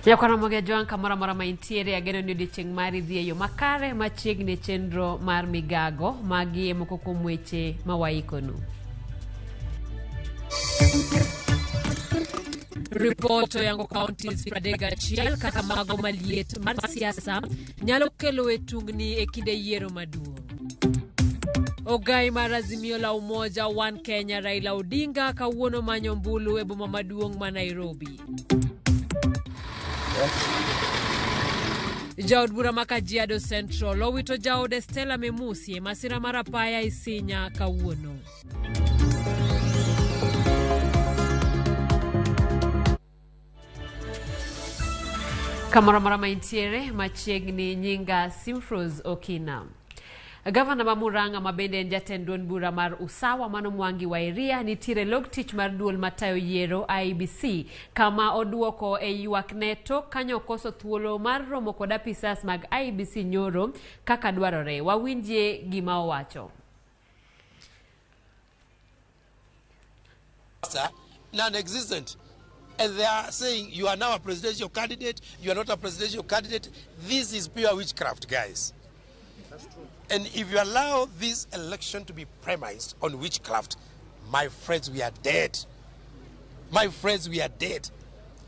Nyakwar Ramogi Ajwang' kamoro amora ma intiere ageno ni odiochieng' mari dhi e yo makare machiegni e chenro mar migago magi e moko kuom weche ma waikonu. Ripot oyango counties 31 kaka mago maliet mar siasa nyalo kelo e tungni e kinde yiero maduong'. Ogai mar Azimio la Umoja One Kenya Raila Odinga kawuono manyo ombulu e boma maduong' ma Nairobi. Jaod bura ma Kajiado Central owito jaode Stella Memusi e masira mar apaya Isinya kawuono. Kamoro amora ma intiere machiegni nyinga Simfros Okina. Gavana ma Murang'a ma bende en jatend duond bura mar Usawa mano Mwangi wa Iria nitiere log tich mar duol matayo yiero IEBC kama oduoko e ywakne tok kanyo okoso thuolo mar romo kod apisas mag IEBC nyoro kaka dwarore. Wawinjie gima owacho. Non-existent. And they are saying you are now a presidential candidate, you are not a presidential candidate. This is pure witchcraft, guys. That's true. And if you allow this election to be premised on witchcraft, my friends, we are dead. My friends, we are dead.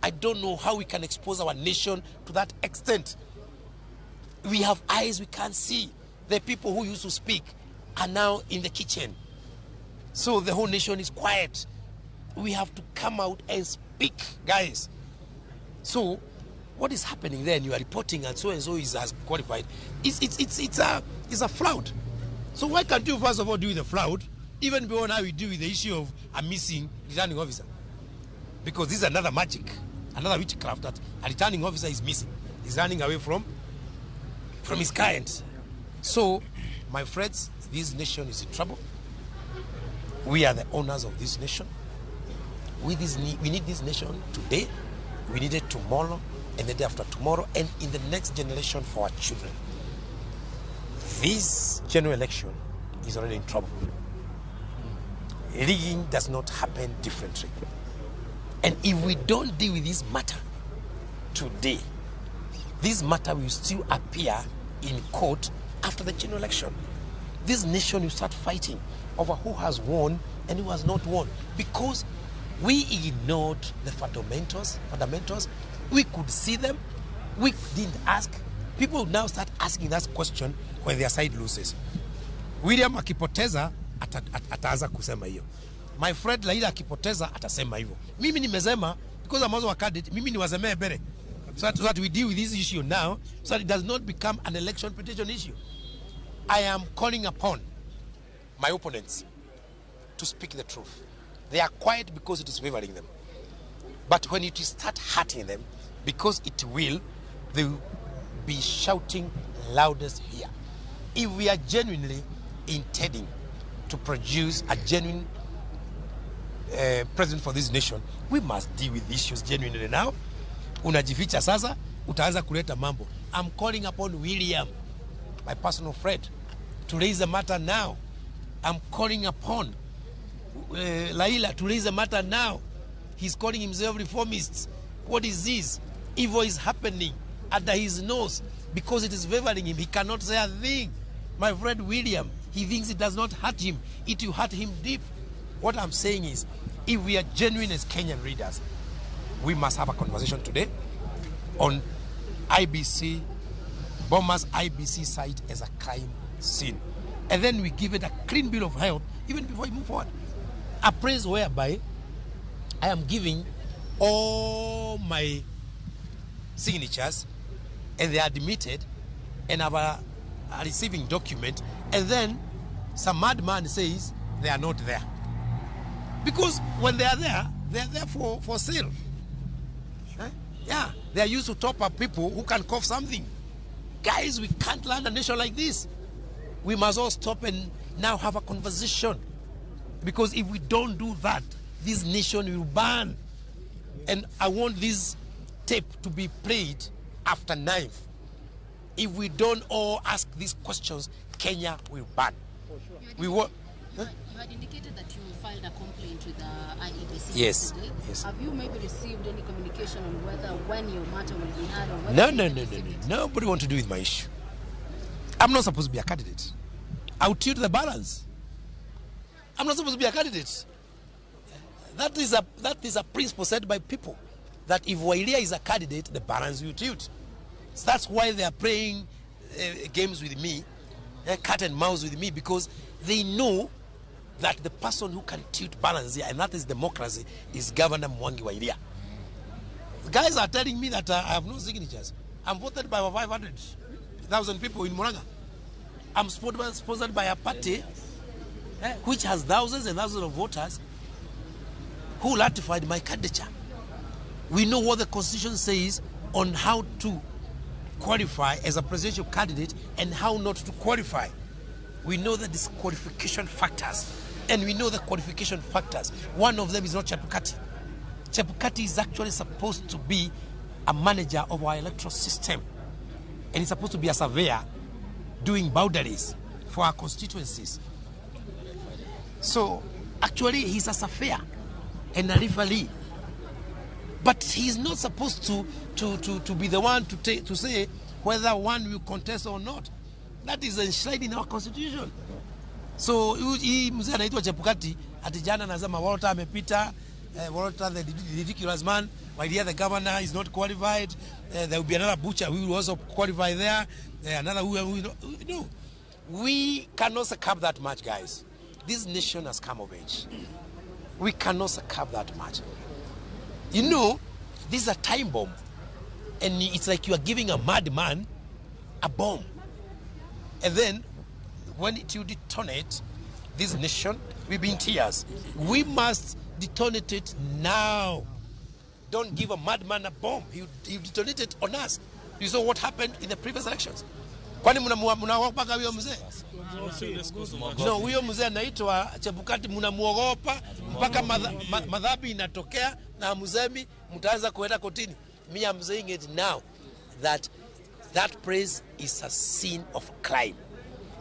I don't know how we can expose our nation to that extent. We have eyes we can't see. The people who used to speak are now in the kitchen. So the whole nation is quiet. We have to come out and speak, guys. So what is happening then? You are reporting and so is has qualified. It's a fraud. So why can't you first of all do the fraud, even before now we deal with the issue of a missing returning officer? Because this is another magic, another witchcraft that a returning officer is missing. He's running away from his client. So, my friends, this nation is in trouble. We are the owners of this nation. We need this nation today, we need it tomorrow, and the day after tomorrow, and in the next generation for our children. This general election is already in trouble. Rigging does not happen differently. And if we don't deal with this matter today, this matter will still appear in court after the general election. This nation will start fighting over who has won and who has not won, because we ignored the fundamentals. We could see them. We didn't ask. People now start asking that question when their side loses. William akipoteza ataanza kusema hiyo. My friend Raila akipoteza atasema hivyo. Mimi nimesema because I'm also a candidate, mimi niwasemee mbele. So that we deal with this issue now, so that it does not become an election petition issue. I am calling upon my opponents to speak the truth. They are quiet because it is favoring them. But when it will start hurting them, because it will, they will be shouting loudest here. If we are genuinely intending to produce a genuine president for this nation, we must deal with issues genuinely now. Unajificha sasa, utaanza kuleta mambo. I'm calling upon William, my personal friend, to raise the matter now. I'm calling upon Raila to raise the matter now. He's calling himself reformist. What is this? Evil is happening under his nose because it is favoring him. He cannot say a thing. My friend William, he thinks it does not hurt him. It will hurt him deep. What I'm saying is, if we are genuine as Kenyan leaders, we must have a conversation today on IBC, Bomas IBC site as a crime scene. And then we give it a clean bill of health even before we move forward. A place whereby I am giving all my signatures and they are admitted and have a receiving document, and then some madman says they are not there. Because when they are there for sale. Huh? Yeah, they are used to top up people who can cough something. Guys, we can't land a nation like this. We must all stop and now have a conversation. Because if we don't do that, this nation will burn. And I want this tape to be played after 9th. If we don't all ask these questions, Kenya will burn. For sure. We want. You had indicated that you filed a complaint with the IEBC Yes, yesterday. yes. Have you maybe received any communication on whether when your matter will be heard or whether No, you no, have no, no, received it? no. Nobody want to do with my issue. I'm not supposed to be a candidate. I'll tilt the balance. I'm not supposed to be a candidate. That is a principle set by people, that if Wa Iria is a candidate, the balance will tilt. So that's why they are playing games with me, cat and mouse with me, because they know that the person who can tilt balance here, and that is democracy, is Governor Mwangi Wa Iria. The guys are telling me that I have no signatures. I'm voted by over 500,000 people in Murang'a. I'm sponsored by a party which has thousands and thousands of voters who ratified my candidature. We know what the constitution says on how to qualify as a presidential candidate and how not to qualify. We know the disqualification factors, and we know the qualification factors. One of them is not Chebukati. Chebukati is actually supposed to be a manager of our electoral system, and he's supposed to be a surveyor doing boundaries for our constituencies. So actually he's a surveyor and a referee. But he's not supposed to be the one to say whether one will contest or not. That is enshrined in our constitution. So hii mzee anaitwa Chebukati ati jana anasema Walter amepita, Walter the ridiculous man, while here the governor is not qualified. There will be another butcher who will also qualify there. Another who, no. We cannot succumb that much, guys. This nation has come of age. We cannot succumb that much. This is a time bomb. And it's like you are giving a madman a bomb. And then, when it will detonate, this nation will be in tears. We must detonate it now. Don't give a madman a bomb. He'll detonate it on us. You saw what happened in the previous elections. Kwani mnamuogopa huyo mzee? No, huyo mzee anaitwa Chebukati, mnamuogopa mpaka madhambi inatokea na hamsemi, mtaanza kuenda kotini. Me, I'm saying it now that that place is a scene of crime.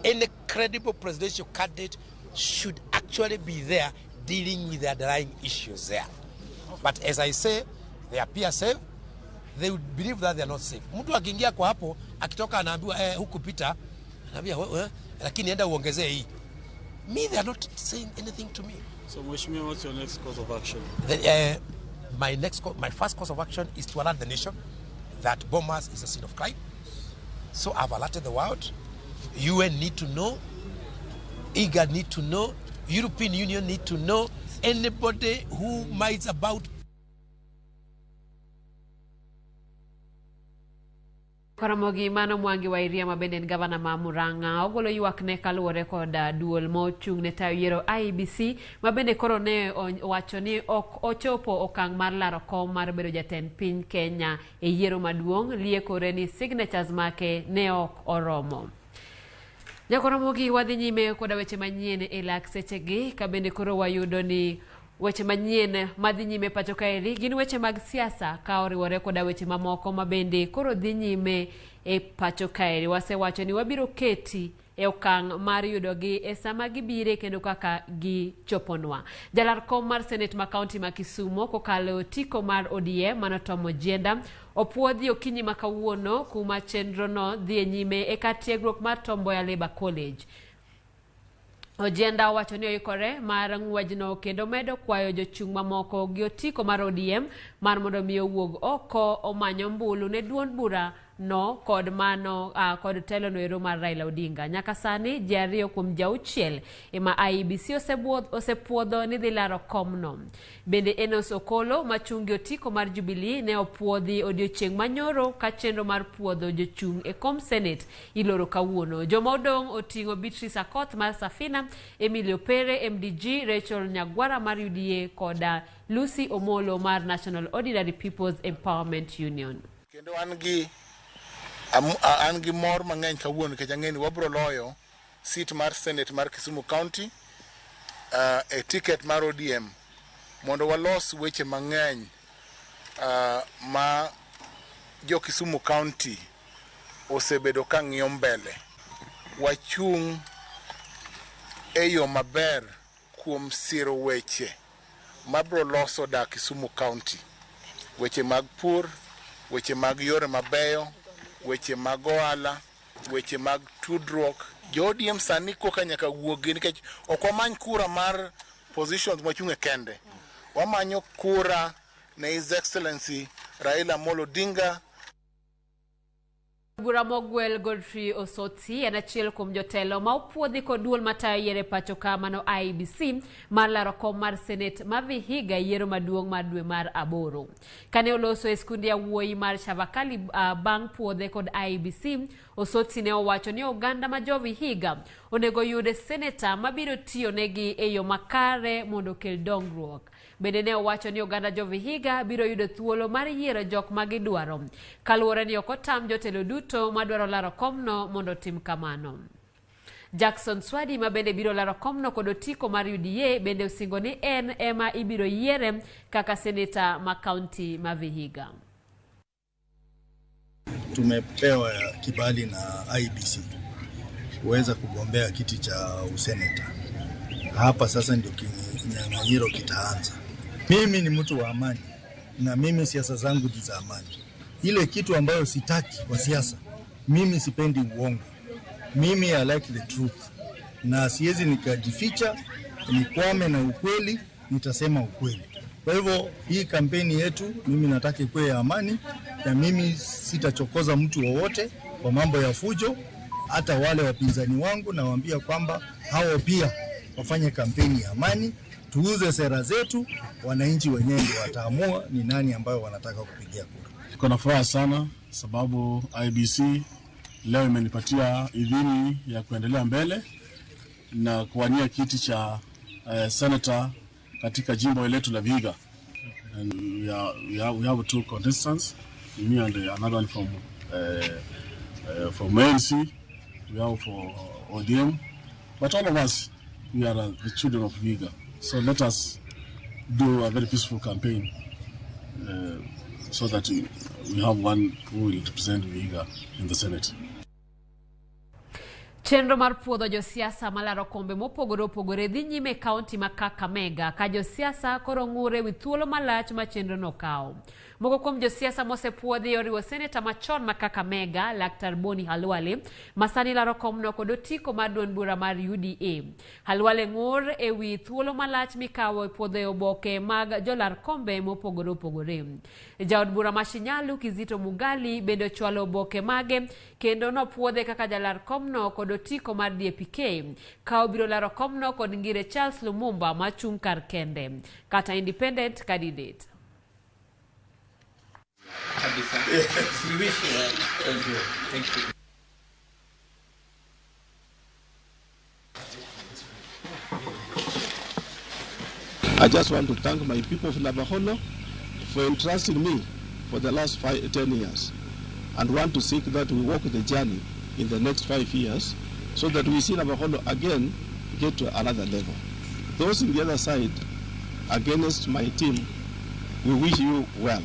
Any credible presidential candidate should actually be there dealing with the underlying issues there. But as I say, they appear safe. They would believe that they are not safe. Mtu akiingia kwa hapo, akitoka anaambiwa hukupita, anaambia "We, lakini enda uongezee hii." Me, they are not saying anything to me. So, Mheshimiwa, what's your next course of action? My first course of action is to alert the nation that Bomas is a scene of crime. So I've alerted the world. UN need to know. IGAD need to know. European Union need to know. Anybody who minds about Koromogi mano Mwangi wa Iria ma bende en gavana ma Murang'a ogolo ywakne kaluwore kod duol ma ochung' ne tayo yiero IEBC ma bende koro ne owacho ni ok ochopo okang' mar laro kom mar bedo jatend piny Kenya e yiero maduong' liekore ni signatures make ne ok oromo. Nyakoromogi wadhi nyime koda weche manyien e lak sechegi ka bende koro wayudo ni weche manyien madhi nyime pacho kaeri gin weche mag siasa ka oriwore koda weche mamoko ma bende koro dhi nyime e pacho kaeri. Wasewacho ni wabiro keti e okang' mar yudogi e sama gibire kendo kaka gichoponwa. Jalar kom mar Senate ma kaunti ma Kisumo kokalo e otiko mar ODM mano Tom Ojienda opuodhi okinyi ma kawuono kuma chenro no dhi e nyime e kar tiegruok mar Tom Mboya Labour College. Ojienda owacho ni oikore mar ng'wejno kendo medo kwayo jochung' mamoko gi otiko mar ODM mar mondo mi owuog oko omany ombulu ne duond bura no kod mano kod telo no ero mar Raila Odinga. Nyaka sani ji ariyo kuom ji auchiel ema IEBC osepuodho ni dhi laro komno. Bende Enos Okolo machung' gi otiko mar Jubilee ne opuodhi odiochieng' manyoro ka chenro mar puodho jochung' e kom Senate iloro kawuono. Joma odong' oting'o Beatrice Akoth mar Safina, Emilio Pere MDG, Rachel Nyagwara mar UDA koda Lucy Omolo mar National Ordinary People's Empowerment Union. Kendo an gi mor mang'eny kawuono nikech ang'e ni wabro loyo seat mar Senate mar Kisumu County e ticket mar ODM mondo walos weche mang'eny ma jo Kisumu County osebedo ka ng'iyo mbele. Wachung' e yo maber kuom siro weche mabiro loso dak Kisumu County. Weche mag pur, weche mag yore mabeyo, weche mag ohala, weche mag tudruok. Jo ODM sani koka nyaka wuogi nikech ok wamany kura mar positions mwachung'e kende. Wamanyo kura ne His Excellency Raila Amolo Odinga. Bura mogwel Godfrey Osotsi en achiel kuom jotelo ma opuodhi kod duol matayo yiero e pacho ka mano IEBC mar laro kom mar Senate ma Vihiga e yiero maduong' mar dwe mar aboro. Kane oloso e skund yawuoyi mar Chavakali bang' puodhe kod IEBC, Osotsi ne owacho ni oganda ma jo Vihiga onego yud seneta mabiro tiyo negi e yo makare mondo okel dongruok. Bende ne owacho ni oganda jo Vihiga biro yudo thuolo mar yiero jok ma gidwaro. Kaluwore ni ok otam jotelo duto madwaro laro komno mondo otim kamano. Jackson Swadi ma bende biro laro komno kod otiko mar UDA bende osingo ni en ema ibiro yiere kaka seneta ma kaunti ma Vihiga. Tumepewa kibali na IEBC kuweza kugombea kiti cha useneta. Hapa sasa ndio kinyang'anyiro kitaanza. Mimi ni mtu wa amani na mimi siasa zangu ni za amani. Ile kitu ambayo sitaki kwa siasa, mimi sipendi uongo. Mimi I like the truth, na siwezi nikajificha, nikwame na ukweli, nitasema ukweli. Kwa hivyo hii kampeni yetu mimi nataka ikuwe ya amani, na mimi sitachokoza mtu wowote kwa mambo ya fujo. Hata wale wapinzani wangu nawaambia kwamba hao pia wafanye kampeni ya amani, tuuze sera zetu, wananchi wenyewe ndio wataamua ni nani ambayo wanataka kupigia kura. Niko na furaha sana sababu IEBC leo imenipatia idhini ya kuendelea mbele na kuwania kiti cha senator katika jimbo letu la Vihiga. And we have two contestants, me and another one from ANC, we have for ODM, but all of us, we are the children of Vihiga. So let us do a very peaceful campaign so that we have one who will represent Vihiga in the Senate. Chenro mar puodho josiasa malaro kombe mopogore opogore dhi nyime e kaunti ma Kakamega ka josiasa koro ng'ure wi thuolo malach ma chenro no kawo. Moko kuom josiasa mosepuodhi oriwo seneta machon ma Kakamega Laktar Boni Khalwale ma sani laro komno kod otiko mar duond bura mar UDA. Khalwale ng'ur e wi thuolo malach mikawo e puodho e oboke mag jolar kombe mopogore opogore. Jaod bura ma Shinyalu Kizito Mugali bende ochwalo oboke mage kendo nopuodhe kaka jalar komno kod otiko mar DAP-K ka obiro laro komno kod Ngire Charles Lumumba machung' kar kende kata independent candidate. Yes. We wish you well. Thank you. Thank you. I just want to thank my people of Navakholo for entrusting me for the last 10 years and want to seek that we walk the journey in the next 5 years so that we see Navakholo again get to another level. Those in the other side against my team, we wish you well.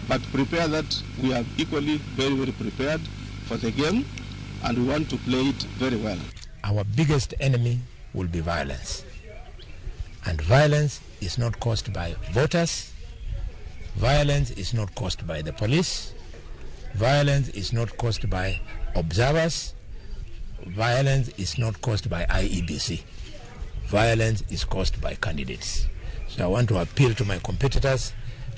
But prepare that we are equally very, very prepared for the game and we want to play it very well. Our biggest enemy will be violence. And violence is not caused by voters. Violence is not caused by the police. Violence is not caused by observers. Violence is not caused by IEBC. Violence is caused by candidates. So I want to appeal to my competitors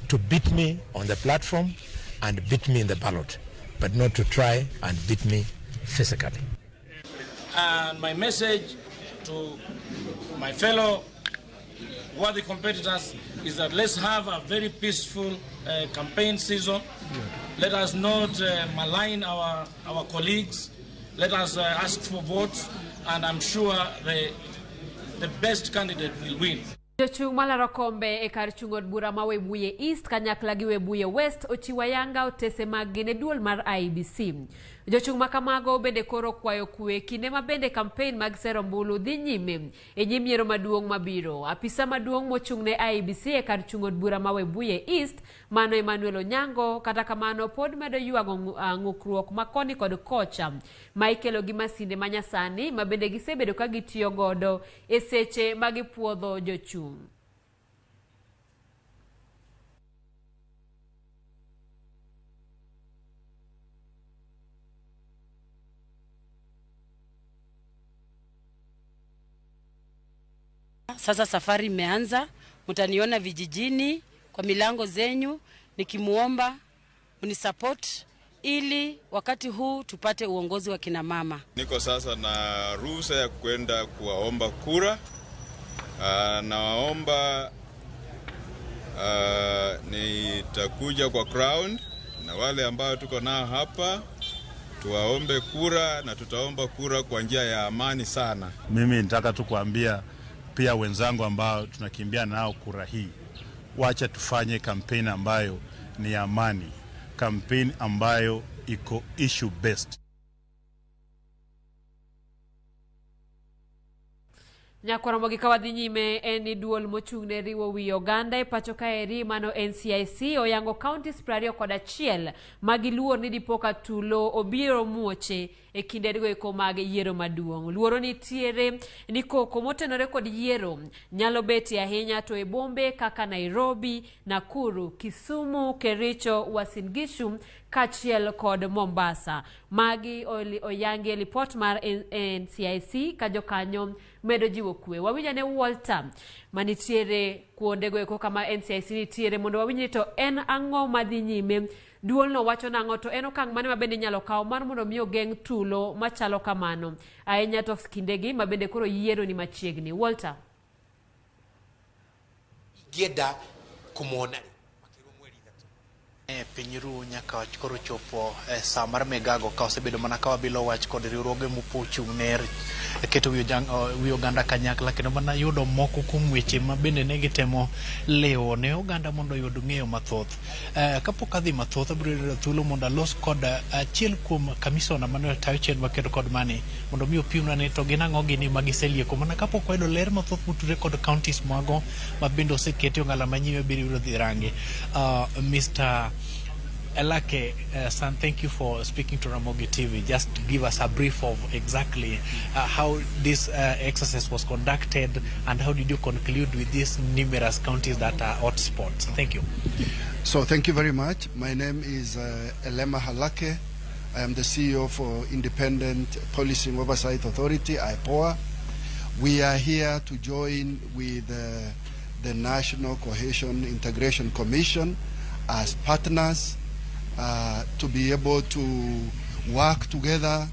to beat me on the platform and beat me in the ballot, but not to try and beat me physically. And my message to my fellow worthy competitors is that let's have a very peaceful campaign season. Let us not malign our colleagues. Let us ask for votes, and I'm sure the best candidate will win. Jochung' malaro kombe e kar chung' od bura ma Webuye East kanyakla gi Webuye West ochiwo ayanga otese mag gi ne duol mar IEBC. Jochung' ma kamago bende koro kwayo kwe kinde ma bende kampen mag sero ombulu dhi nyime e nyim yiero maduong' mabiro. Apisa maduong' mochung' ne IEBC e kar chung' od bura ma Webuye East, mano Emmanuel Onyango, kata kamano pod medo ywago ng'ukruok ma koni kod kocha ma ikelo gi masinde ma nyasani ma bende gisebedo ka gitiyo godo e seche ma gipuodho jochung'. Sasa safari imeanza, mtaniona vijijini kwa milango zenyu nikimuomba mnisupport ili wakati huu tupate uongozi wa kina mama. Niko sasa na ruhusa ya kwenda kuwaomba kura. Nawaomba, nitakuja kwa ground na wale ambao tuko nao hapa tuwaombe kura, na tutaomba kura kwa njia ya amani sana. Mimi nitaka tu kuambia pia wenzangu ambao tunakimbia nao kura hii, wacha tufanye kampeni ambayo ni amani, kampeni ambayo iko issue based. Nyakwaramogi ka wadhi nyime en ni duol mochung' ne riwo wi oganda e pacho kaeri mano NCIC oyango counties 21 ma giluor ni dipo ka tulo obiro muoche e kindego eko mag yiero maduong'. Luoro nitiere ni koko motenore kod yiero nyalo betie ahinya to e bombe kaka Nairobi, Nakuru, Kisumu, Kericho, Uasin Gishu kaachiel kod Mombasa. Magi oyangi e lipot mar NCIC ka jokanyo medo jiwo kwe. Wawinj ane Walter manitiere kuondego eko kama NCIC nitiere mondo wawinj ni to en ang'o madhi nyime. Duolno wacho nang'o to en okang' mane ma bende inyalo kaw mar mondo mi ogeng' tulo machalo kamano ahinya to kindegi ma bende koro yiero ni machiegni. Walter. Ingĩenda kũmona. E piny ru nyaka wach koro chopo e sa mar migago ka osebedo mana ka wabilo wach kod riwruoge mochung' ne keto wi oganda kanyakla kendo mana yudo moko kuom weche ma bende ne gitemo lewo ne oganda mondo oyud ng'eyo mathoth. Kapok adhi mathoth, abiro yudo thuolo mondo alos kod achiel kuom kamisona mane tayo chenro makedo kod mani mondo mi opimna ni to gin ang'o gini ma giselieko mana kapok wayudo ler mathoth motudore kod counties mago ma bende oseketi ong'ala manyime biro yudo dhi rangi. Mr. Elake, San, thank you for speaking to Ramogi TV. Just give us a brief of exactly how this exercise was conducted and how did you conclude with these numerous counties that are hotspots. Thank you. So thank you very much. My name is Elema Halake. I am the CEO for Independent Policing Oversight Authority, IPOA. We are here to join with the National Cohesion Integration Commission as partners to be able to work together,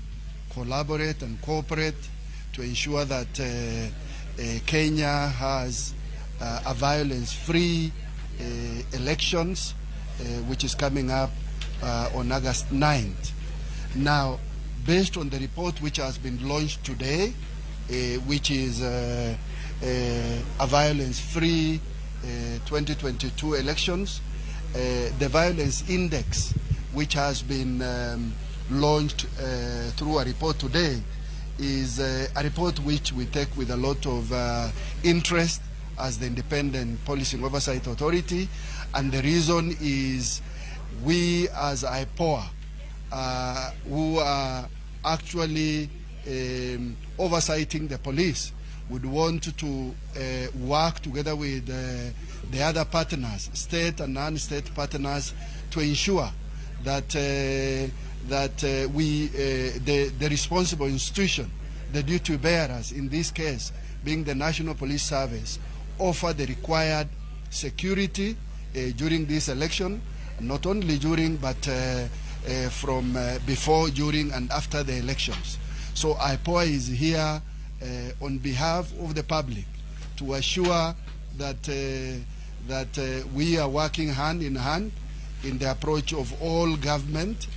collaborate and cooperate to ensure that Kenya has a violence-free elections, which is coming up on August 9th. Now, based on the report which has been launched today, which is a violence-free 2022 elections, the violence index, which has been launched through a report today, is a report which we take with a lot of interest as the Independent Policing Oversight Authority. And the reason is we as IPOA, who are actually oversighting the police, would want to work together with the other partners, state and non-state partners, to ensure that the responsible institution, the duty bearers, in this case being the National Police Service, offer the required security during this election, not only during but from before, during and after the elections. So IPOA is here on behalf of the public to assure that we are working hand in hand in the approach of all government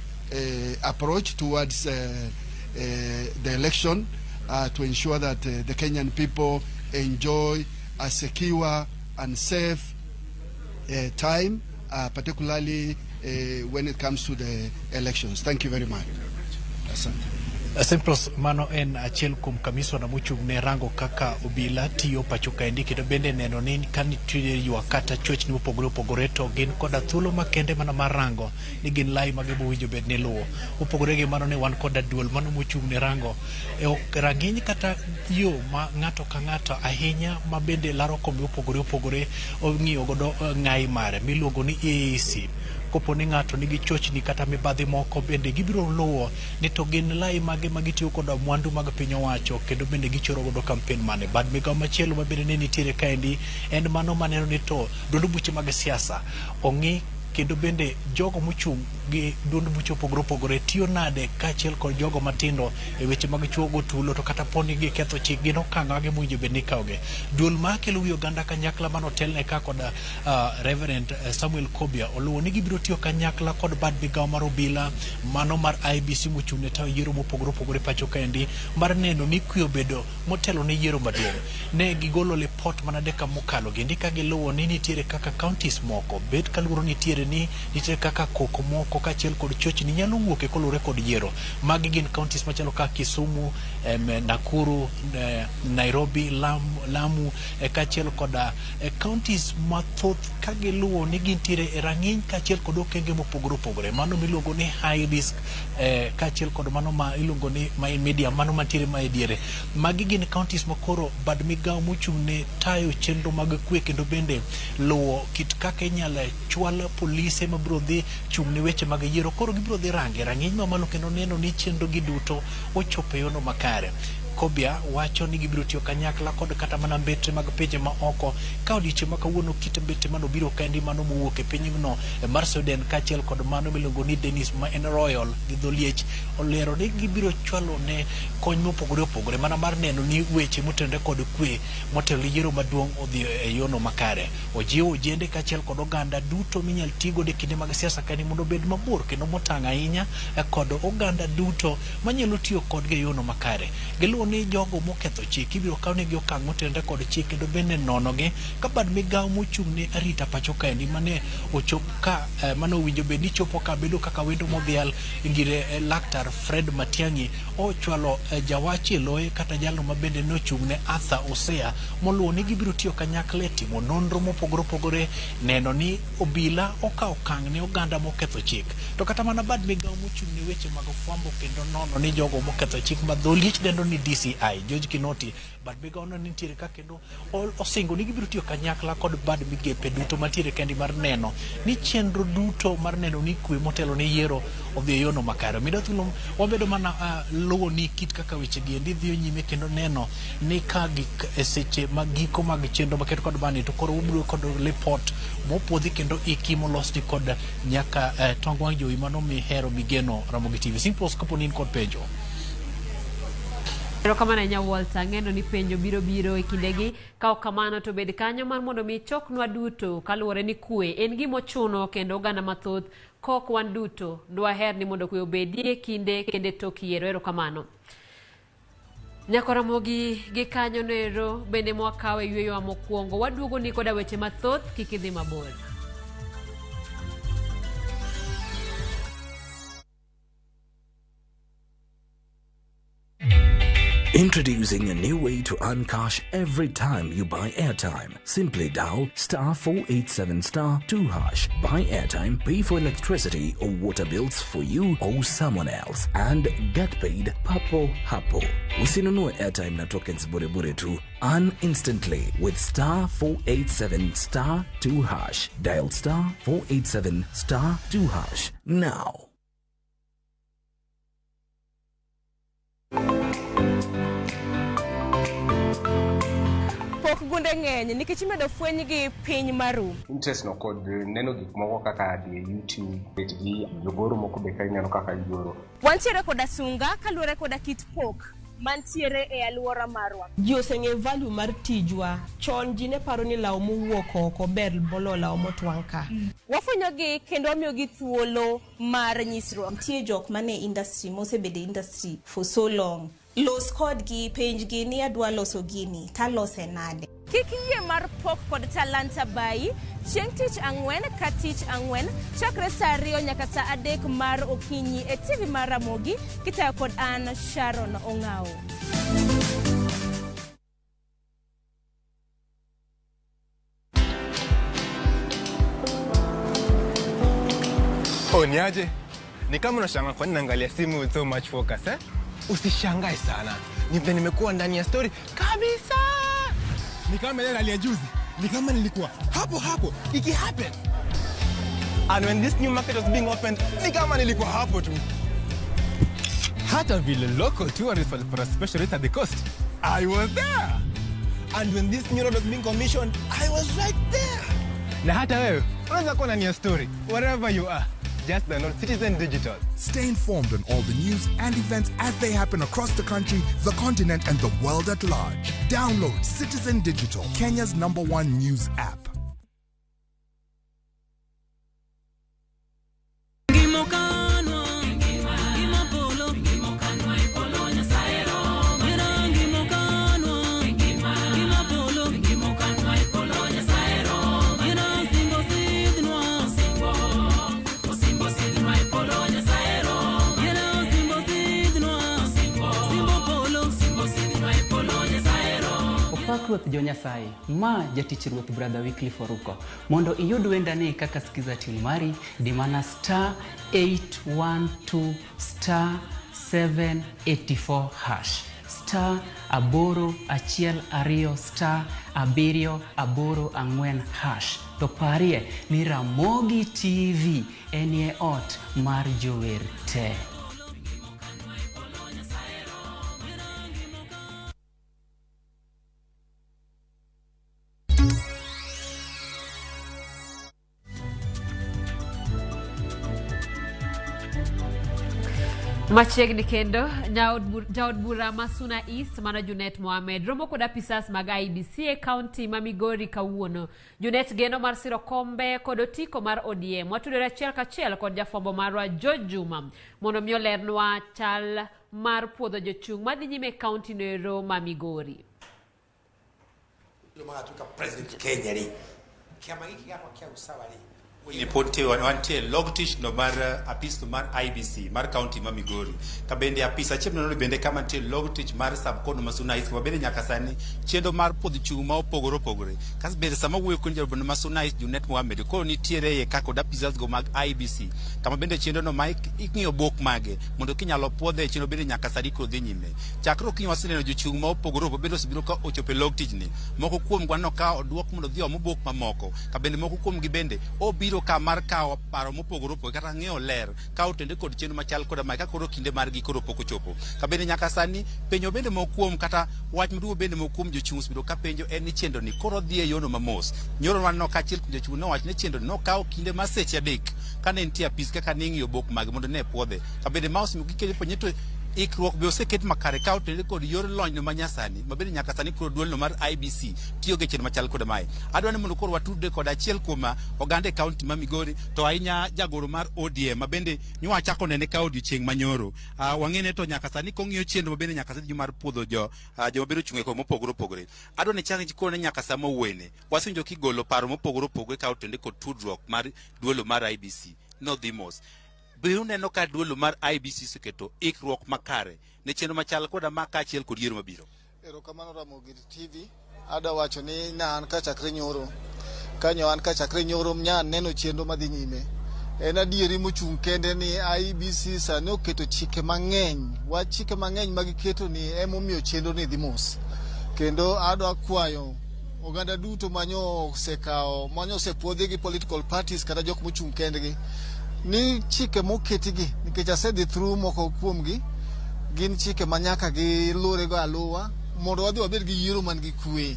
approach towards the election to ensure that the Kenyan people enjoy a secure and safe time, particularly when it comes to the elections. Thank you very much. Asante. Simplos, mano en achiel kuom kamisona mochung' ne rango kaka obila tiyo pacho kaendi kendo bende neno ni ka nitie ywak kata chochni mopogore opogore to gin koda thuolo makende mana mar rango ni gin lai mage mowinjo bed ni luwo. Mopogore gi mano ne wan koda duol mano mochung' ne rango e rang'iny kata yo ma ng'ato ka ng'ato ahinya ma bende laro kombe mopogore opogore ong'iyo godo ng'ai mare miluongo ni EAC. Kopo ni ng'ato nigi chochni kata mibadhi moko bende gibiro luwo ni to gin lai mage ma gitiyo koda mwandu mag piny owacho kendo bende gichoro godo kampen mane. Bad migawo machielo ma bende ne nitiere kaendi en mano maneno ni to duond buche mag siasa ong'i kendo bende jogo mochung' gi duond buche opogore opogore tiyo nade kaachiel kod jogo matindo e weche mag chuogo tulo to kata poni giketho chik gin okang' mage mowinjo bed ni ikawogi. Duol ma kelo wi oganda kanyakla manotelne ka kod Reverend Samuel Kobia oluwo ni gibiro tiyo kanyakla kod bad migawo mar obila mano mar IEBC mochung' ne tayo yiero mopogore opogore pacho kaendi mar neno ni kwe obedo motelo ne yiero maduong'. Ne gigolo lipot mana dakika mokalo gendi ka giluwo ni nitiere kaka counties moko bet kaluoro nitiere ni nitiere kaka koko moko kaachiel kod chochni nyalo wuok e koluwore kod yiero. Magi gin counties machalo kaka Kisumu, Nakuru, Nairobi, Lamu kaachiel koda counties mathoth ka giluwo ni gintiere e rang'iny kaachiel kod okenge mopogore opogore. Mano miluongo ni high risk kaachiel kod mano ma iluongo ni ma medium, mano mantiere ma e diere. Magi gin counties ma koro bad migawo mochung' ne tayo chenro mag kwe kendo bende luwo kit kaka inyalo chwal polise mabiro dhi chung' ne weche mag yiero. Koro gibiro dhi range rang'iny mamalo kendo neno ni chenro gi duto ochopo e yono makare. Kobia wacho ni gibiro tiyo kanyakla kod kata mana mbetre mag pinje ma oko ka odiechieng' ma kawuono kit mbetre manobiro kaendi mano mowuok e pinyno mar Sweden kaachiel kod mano miluongo ni Dennis ma en Royal gi dho liech olero ni gibiro chwalo ne kony mopogore opogore mana mar neno ni weche motenore kod kwe motelo ne yiero maduong' odhi e yono makare. Ojiwo ojende kaachiel kod oganda duto minyal tigodo e kinde mag siasa kaendi mondo obed mabor kendo motang' ahinya kod oganda duto manyalo tiyo kodgi e yono makare. Giluwo ni jogo moketho chik ibiro kawnegi okang' motenore kod chik kendo bende nonogi ka bad migawo mochung' ne arita pacho kaendi mane ochop ka mane owinjo bed ni chopo ka bedo kaka wendo modhial ngire laktar Fred Matiang'i ochwalo jawach e loye kata jalno mabende nochung' ne Arthur Osea moluwo ni gibiro tiyo kanyakla e timo nonro mopogore opogore neno ni obila okawo okang' ne oganda moketho chik. To kata mana bad migawo mochung' ne weche mag fwambo kendo nono ni jogo moketho chik ma dho liech dendo ni DCI George Kinoti bad migawo no nitiere ka kendo osingo ni gibiro tiyo kanyakla kod bad migepe duto mantiere kendi mar neno ni chenro duto mar neno ni kwe motelo ne yiero odhi e yono makare. Mido thuolo wabedo mana luwo ni kit kaka weche gi endi dhiyo nyime kendo neno ni ka gik e seche mag giko mag chenro maket kod bani to koro wabiro kod lipot mopuodhi kendo iki molosni kod nyaka tong wang' jowi mano mihero migeno Ramogi TV. Simples kapo ni in kod penjo. Erokamano ahinya Walter, ang'eno ni penjo biro biro e kindegi. Ka ok kamano to bed kanyo mar mondo mi ichoknwa duto kaluwore ni kwe en gima ochuno kendo oganda mathoth kok wan duto dwaher ni mondo kwe obedie kinde kendo e tok yiero. Erokamano. Nyako Ramogi gi kanyo noero bende mwakawe yweyowa mokwongo. Waduogo ni koda weche mathoth, kik idhi mabor. Introducing a new way to earn cash every time you buy airtime. Simply dial star 487 star 2 hash. Buy airtime, pay for electricity or water bills for you or someone else, and get paid papo hapo. Usinunue airtime na tokens bure bure tu. Earn instantly with star 487 star 2 hash. Dial star 487 star 2 hash now. Pok gunde ng'eny nikech imedo fwenygi piny maru. Interest no kod neno gik moko kaka dhi e YouTube, bet gi jogoro moko be ka ineno kaka gigoro. Wantiere koda sunga kaluwore koda kit pok mantiere e alwora marwa. Ji oseng'e value mar tijwa. Chon ji ne paro ni law mowuok oko ber moloyo law motwang' ka. Wafwenyogi kendo wamiyogi thuolo mar nyisruok. Nitie jok mane industry mosebedo e industry for so long. Los kodgi, penjgi ni adwa loso gini, talose nade. Kik iyie mar pok kod talanta bayi chieng' tich ang'wen ka tich ang'wen chakre saa 2 nyaka saa 3 mar okinyi e TV mar Ramogi kitayo kod an Sharon Ong'awo. Oh, niaje? Ni kama unashangaa kwa nini naangalia simu with so much focus, eh? Usishangae sana. Ni vile nimekuwa ndani ya story kabisa. Ni kama ile rally ya juzi. Ni kama nilikuwa hapo hapo iki happen. And when this new market was being opened, ni kama nilikuwa hapo tu. Hata vile local tourists walipata special rate at the coast, I was there. And when this new road was being commissioned, I was right there. Na hata wewe unaweza kuwa ndani ya story wherever you are. Just download Citizen Digital. Stay informed on all the news and events as they happen across the country, the continent, and the world at large. Download Citizen Digital, Kenya's #1 news app. Ruoth jo Nyasaye, ma jatich Ruoth Brother Wycliffe Oruko. Mondo iyud wendani kaka skiza tune mari, di mana star 812 star 784 hash. Star 8 1 2 star 7 8 4 hash. To parie ni Ramogi TV enie ot mar jower te. Machiegni kendo jaod bura ma Suna East mano Junet Mohamed romo kod apisas mag IEBC e kaunti ma Migori kawuono. Junet geno mar siro kombe kod otiko mar ODM. Watudore achiel kachiel kod jafwambo marwa George Juma mondo mi olernwa chal mar puodho jochung' madhi nyime e kaunti noero ma Migori. President Kenya ri kiama giki gakwa kia usawa ri Nipote wantie log tich no mar apis no mar IBC mar county ma Migori kabende apis achiel no bende kama nitie log tich mar sub county ma Suna East mabende nyaka sani chenro mar puodho chung' ma opogore opogore kas bende sama wuoyo kod jaod ma Suna East Junet Mohamed koro nitiere ye kaka kod apisas go mag IBC kama bende chenro no ma ing'iyo bok mage mondo kinyalo puodhe chenro bende nyaka sani koro dhi nyime chakruok kinyo waseneno jochung' ma opogore opogore bende osebiro ka ochopo e log tijni moko kuom gwanno ka oduok mondo dhi omo bok mamoko kabende moko kuom gi bende obiro ka mar kawo paro mopogore opogore kata ng'eyo ler ka otende kod chenro machal koda mae ka koro kinde margi koro pok ochopo kabende nyaka sani penjo bende moko kuom kata wach maduong' bende moko kuom jochung' osebedo ka penjo en ni chenro ni koro dhi e yono mamos nyoro waneno ka achiel kuom jochung' nowacho ni chenro ni nokawo kinde mar seche 3 kane nitie apis kaka ne ing'iyo bok mage mondo ne puodhe kabende ma osemiyo giketo penjo to ikruok be oseket makare ka otende kod yor lony ma nyasani ma bende nyaka sani koro duolno mar IBC tiyo gi chenro machal koda mae adwa ni mondo koro watudre kod achiel kuom oganda e kaunti ma Migori to ahinya jagoro mar ODM ma bende nywa chako nene ka odiochieng' manyoro wang'ene to nyaka sani kong'iyo chenro ma bende nyaka sani mar puodho jo joma bende ochung' e kombe mopogore opogore adwa ni chang kone nyaka sama owene wasewinjo kigolo paro mopogore opogore ka otende kod tudruok mar duolo mar IBC nodhi mos. Be uneno ka duolo mar IBC oseketo ikruok makare ne chenro machal koda ma kaachiel kod yiero mabiro? Erokamano Ramogi TV. Adwa wacho ni na an kachakre nyoro kanyo an kachakre nyoro nya neno chenro madhi nyime. En adieri mochung' kende ni IEBC sani oketo chike mang'eny. Wach chike mang'eny magiketo ni emomiyo chenro ni dhi mos. Kendo adwa kwayo oganda duto manyo osekawo manyo osepuodhi gi political parties kata jok mochung' kendgi ni chike moketigi nikech asedhi through moko kuomgi gin chike ma nyaka gilurego aluwa mondo wadhi wabed gi yiero man gi kwe.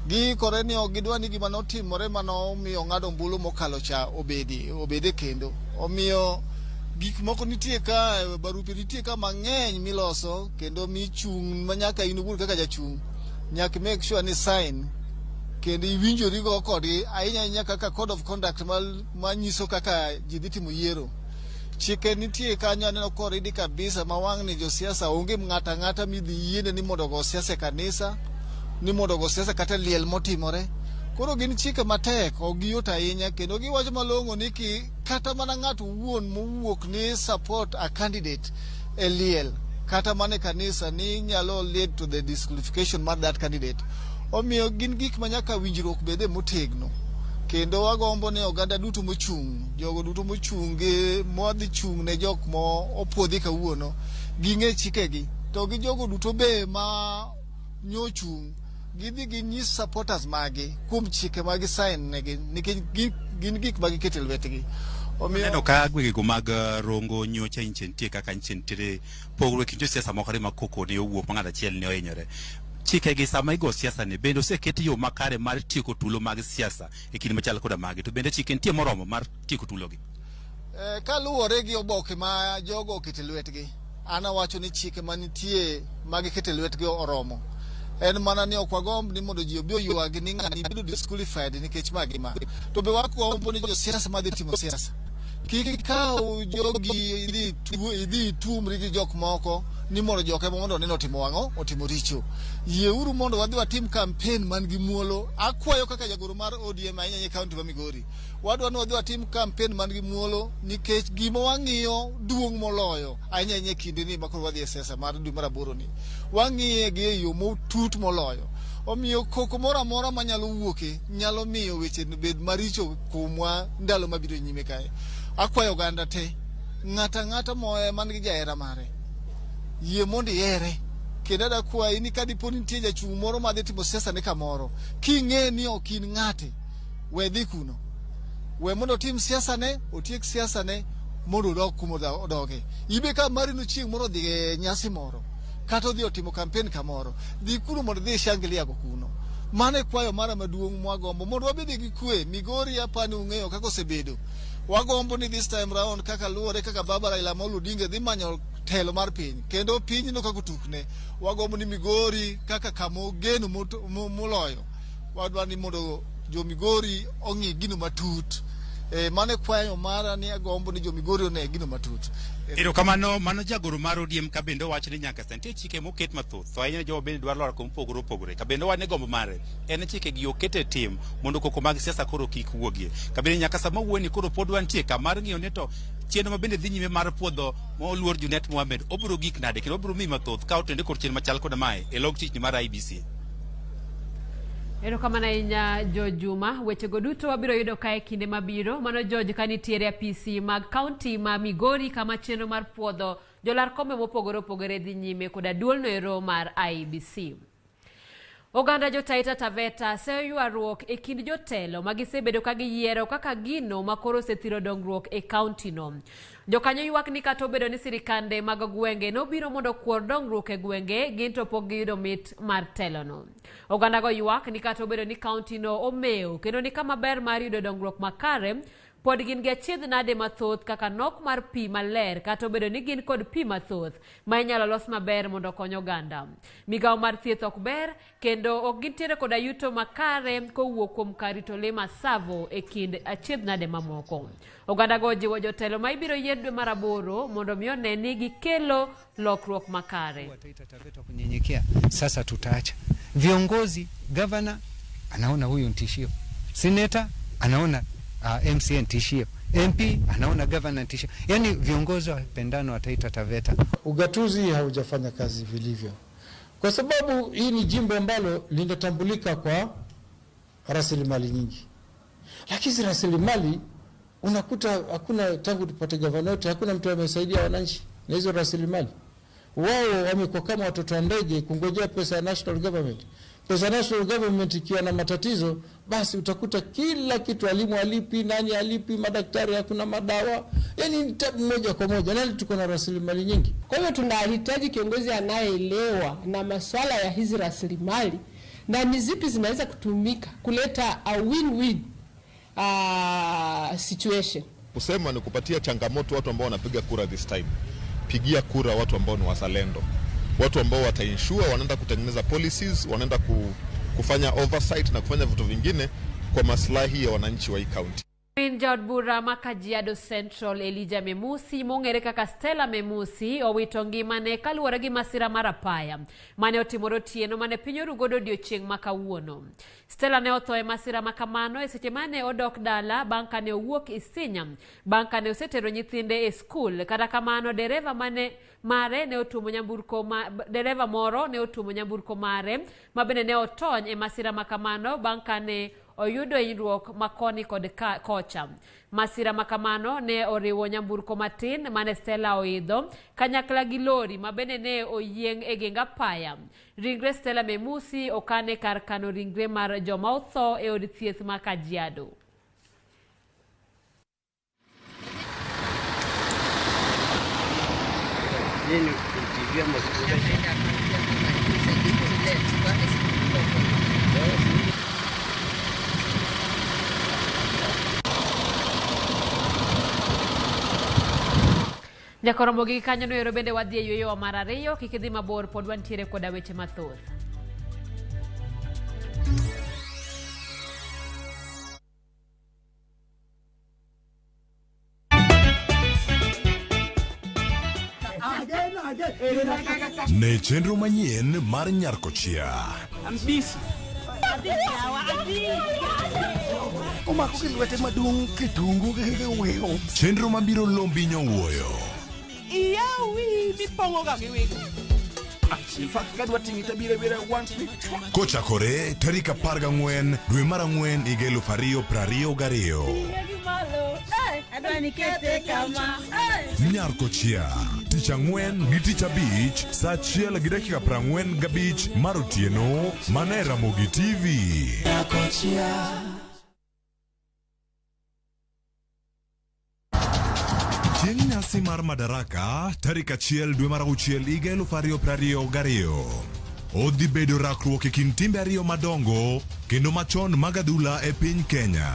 Giikore ni ok gidwa ni gima notimore manomiyo ng'ado ombulu mokalo cha obede kendo. Omiyo gik moko nitie ka, barupe nitie ka mang'eny miloso kendo michung' ma nyaka in owuon kaka jachung' nyaka make sure ni sign kendo iwinjori go kodgi ahinya ahinya kaka code of conduct manyiso kaka ji dhi timo yiero. Chike nitie kanyo aneno koridi kabisa ma wang' ni josiasa onge ng'ato ang'ata midhi yiene ni mondo ogo siasa e kanisa, ni mondo ogo siasa kata liel motimore. Koro gin chike matek, ok giyot ahinya, kendo giwacho malong'o ni kata mana ng'ato wuon mowuok ni support a candidate e liel kata mana e kanisa ni nyalo lead to the disqualification mar that candidate. Omiyo gin gik ma nyaka winjruok bede motegno. Kendo wagombo ni oganda duto mochung', jogo duto mochung' gi modhi chung' ne jok mo opuodhi kawuono, ging'e chikegi. To gi jogo duto be ma nyochung', gidhi ginyis supporters magi kuom chike ma gisign negi, nikech gin gik ma giketo e lwetgi. Omiyo Neno ka gwengego mag Rongo nyocha nyiche nitie kaka nyiche nitiere pogruok e kind josiasa moko ariyo ma koko ne owuok ma ng'ato achiel ne ohinyore. Chikegi sama igo siasa ni bende oseket yo makare mar tieko tulo mag siasa e kinde machal koda magi, to bende chike nitie moromo mar tieko tulogi? Kaluwore gi oboke ma jogo oketo e lwetgi, an awacho ni chike manitie ma giketo e lwetgi oromo. En mana ni ok wagomb ni mondo ji obi oywagi ni ng'ani bedo disqualified nikech ma gi ma. To be wagombo ni josiasa madhi timo siasa kik ikaw jogi idhi ituomri gi jok moko ni mondo jok ema mondo oneno otimo ang'o, otimo richo. Yieuru mondo wadhi watim campaign man gi muolo. Akwayo kaka jagoro mar ODM ahinya e kaunti ma Migori, wadwa ni wadhi watim campaign man gi muolo, nikech gima wang'iyo duong' moloyo ahinya ahinya e kindeni ma koro wadhi e siasa mar dwe mar aboro ni, wang'iye gi e yo motut moloyo. Omiyo koko moro amora manyalo wuoke nyalo miyo weche bed maricho kuomwa ndalo mabiro nyime kae. Akwayo oganda te, ng'ato ang'ata moe man gi jahera mare, yie mondo ihere. Kendo adakwayi ni ka dipo ni nitie jachung' moro madhi timo siasa ne kamoro, king'e ni ok in ng'ate, we dhi kuno. We mondo otim siasa ne, otiek siasa ne, mondo odog kuma odoge. Ibe ka mari no chieng' moro odhi e nyasi moro, kata odhi otimo campaign kamoro, dhi kuno mondo idhi ishangilia go kuno. Mano e kwayo mara maduong' mwagombo mondo wabed gi kwe. Migori apani ung'eyo kaka osebedo. Wagombo ni this time round, kaka luwore kaka Baba Raila Amolo Odinga dhi manyo telo mar piny, kendo pinyno kaka otukne, wagombo ni Migori kaka kama ogeno moloyo. Wadwa ni mondo jo Migori ong'i gino matut. Mano e kwayo mara ni agombo ni jo Migori one gino matut. Erokamano, mano jagoro mar ODM ka bende owacho ni nyaka sani nitie chike moket mathoth, to ahinya jogo bende dwaro laro kuma opogore opogore. Ka bende owacho ni gombo mare en chike gi oket e tim mondo koko mag siasa koro kik wuogie. Ka bende nyaka sama wuoyeni koro pod wantie ka mar ng'iyo ni to chenro ma bende dhi nyime mar puodho moluor Junet Mohamed obiro gik nade, kendo obiro miyi mathoth ka otende kod chenro machal koda mae e log tichni mar IEBC. Erokamano ahinya George Juma. Wechego duto wabiro yudo kae kinde mabiro. Mano George ka nitiere apisi mag kaunti ma Migori kama chenro mar puodho jolar kombe mopogore opogore dhi nyime koda duolno ero mar IEBC. Oganda jo Taita Taveta seyo ywaruok e kind jotelo ma gisebedo ka giyiero kaka gino ma koro osethiro dongruok e kaunti no. Jokanyo ywak ni kata obedo ni sirikande mag gwenge nobiro mondo okuor dongruok e gwenge, gin to pok giyudo mit mar telono. Oganda go ywak ni kata obedo ni kaunti no omewo kendo ni kama ber mar yudo dongruok makare, pod gin gi achiedh nade mathoth kaka nok mar pi maler kata obedo ni gin kod pi mathoth ma inyalo los maber mondo okony oganda. Migawo mar thieth ok ber kendo ok gintiere koda yuto makare kowuok kuom kar rito lee ma Tsavo e kind achiedh nade mamoko. Oganda go jiwo jotelo ma ibiro yier dwe mar aboro mondo mi one ni gikelo lokruok makare. Kunyenyekea sasa tutaacha viongozi. Gavana anaona huyu ni tishio, seneta anaona MCA ni tishio, MP anaona gavana ni tishio. Yani viongozi wapendano wa Taita Taveta. Ugatuzi haujafanya kazi vilivyo, kwa sababu hii ni jimbo ambalo linatambulika kwa rasilimali nyingi, lakini rasilimali unakuta hakuna. Tangu tupate gavana yote hakuna mtu amesaidia wananchi na hizo rasilimali. Wao wamekuwa kama watoto wa ndege kungojea pesa ya national government. Pesa ya national government ikiwa na matatizo, basi utakuta kila kitu, walimu alipi, nani alipi, madaktari hakuna madawa, yani ni tabu moja kwa moja. Nani tuko na rasilimali nyingi. Kwa hiyo tunahitaji kiongozi anayeelewa na masuala ya hizi rasilimali na ni zipi zinaweza kutumika kuleta a win-win situation. Kusema ni kupatia changamoto watu ambao wanapiga kura this time. Pigia kura watu ambao ni wazalendo, watu ambao wata-ensure wanaenda kutengeneza policies, wanaenda kufanya oversight na kufanya vitu vingine kwa maslahi ya wananchi wa hii county. Min jaod bura ma Kajiado Central Elijah Memusi mong'ere kaka Stella Memusi owito ngimane kaluwore gi masira mar apaya mane otimore otieno mane piny oru godo odiochieng' ma kawuono. Stella ne otho e masira ma kamano e seche mane odok dala bang' kane owuok Isinya bang' kane osetero nyithinde e skul. Kata kamano dereva mane mare ne otuomo nyamburko ma, dereva moro ne otuomo nyamburko mare ma bende ne otony e masira ma kamano bang' kane oyudo hinyruok ma koni kod kocha. Masira ma kamano ne oriwo nyamburko matin mane Stella oidho kanyakla gi lori ma bende ne oyieng' e geng apaya. Ringre Stella Memusi okane kar kano ringre mar joma otho e od thieth ma Kajiado. Nyakoromo gi kanyo no ero bende wadhi e yweyowa mar ariyo, kik idhi mabor pod wantiere koda weche mathoth. Ne chenro manyien mar Nyarkochia. Ambisi. Omako gi lwete maduong' kitungu gi weyo. Chenro mabiro lombi nyowuoyo. Iyawi mipong'o ga gi wego. In fact, kadwa ting'i tabiro biro one week. Kochakore tarik 14 dwe mar 4 higa 2022. Nyarkochia, tich ang'wen gi tich abich saa 1:45 mar otieno mana e Ramogi TV. Chieng' nyasi mar Madaraka tarik 1 dwe mar 6 higa 2022. Odhi bedo rakruok e kind timbe ariyo madongo kendo machon mag adhula e piny Kenya.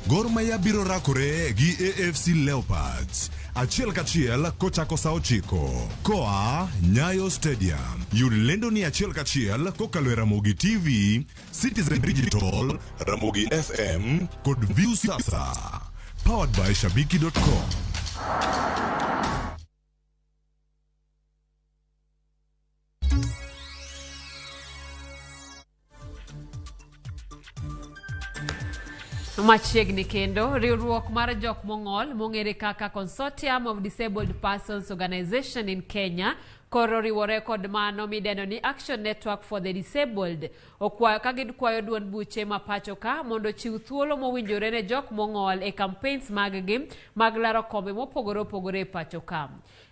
Gor Mahia biro rakore gi AFC Leopards achiel kachiel kochako saa 9 koa Nyayo Stadium. Yud lendo ni achiel kachiel kokalo e Ramogi TV, Citizen Digital, Ramogi FM kod Viusasa. Powered by Shabiki.com. Machiegni kendo, riwruok mar jok mong'ol mong'ere kaka Consortium of Disabled Persons Organization in Kenya koro riwore kod mano midendo ni Action Network for the Disabled okwayo ka gikwayo duond buche ma pacho ka mondo ochiw thuolo mowinjore ne jok mong'ol e campaigns mag-gi mag laro kombe mopogore opogore e pacho ka.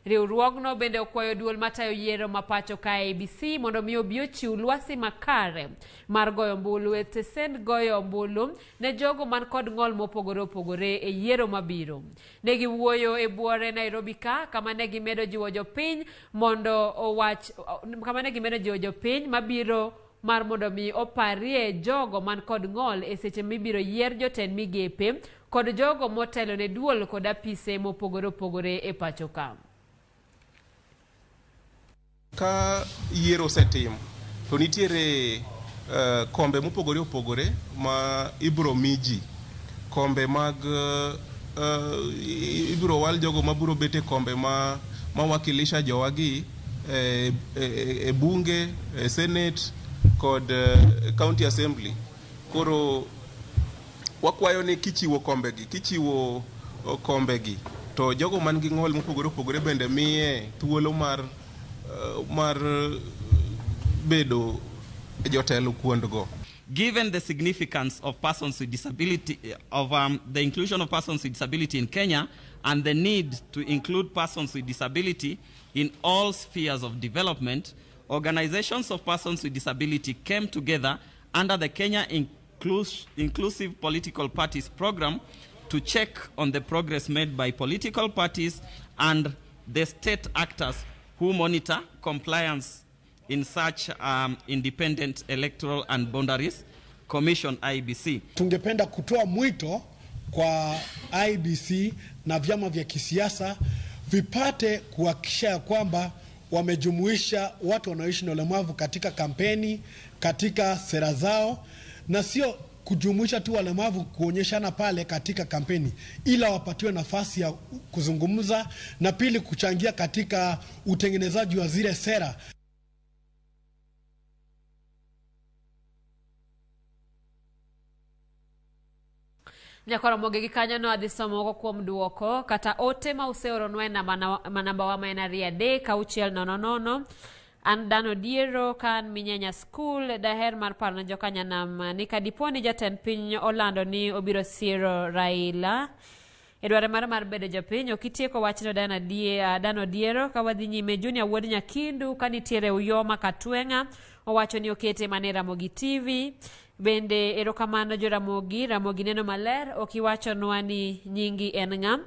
Riwruogno bende okwayo duol matayo yiero ma pacho ka ABC mondo mi obi ochiw lwasi makare mar goyo ombulu e tesend goyo ombulu ne jogo man kod ng'ol mopogore opogore e yiero mabiro. Ne giwuoyo e buore Nairobi ka kama ne gimedo jiwo jopiny mondo owach kama ne gimedo jiwo jopiny mabiro mar mondo mi oparie jogo man kod ng'ol e seche mibiro yier jotend migepe kod jogo motelo ne duol kod apise mopogore opogore e pacho ka. Ka yiero osetim to nitiere kombe mopogore opogore ma ibiro mi ji, kombe mag ibiro wal jogo mabiro bet e kombe ma wakilisha jowagi e bunge, e senate kod county assembly. Koro wakwayo ni kichiwo kombegi to jogo man gi ng'ol mopogore opogore bende miye thuolo mar bedo jotelo kuondgo. Given the significance of persons with disability, of the inclusion of persons with disability in Kenya and the need to include persons with disability in all spheres of development, organizations of persons with disability came together under the Kenya Inclusive Political Parties Program to check on the progress made by political parties and the state actors who monitor compliance in such Independent Electoral and Boundaries Commission IEBC. Tungependa kutoa mwito kwa IEBC na vyama vya kisiasa vipate kuhakikisha kwamba wamejumuisha watu wanaoishi na ulemavu katika kampeni, katika sera zao, na sio kujumuisha tu walemavu kuonyeshana pale katika kampeni, ila wapatiwe nafasi ya kuzungumza na pili kuchangia katika utengenezaji wa zile sera. Nyakoro moge gi kanyo no adhi somo moko kuom duoko kata ote ma useoronwa e namba wa ma en 2 3 6 0 0. An Dano Diero ka an Minyenya School, daher mar paro ne jokanyanam ni kadipo ni jatend piny olando ni obiro siro Raila e dwaro mare mar bedo japiny, ok itieko wachno Dano Diero. Ka wadhi nyime, Junior Wuod Nyakindu ka nitiere Uyoma Katweng'a owacho ni okete mana e Ramogi TV. Bende erokamano jo Ramogi, Ramogi neno maler, ok iwachonwa ni nyingi en ng'a.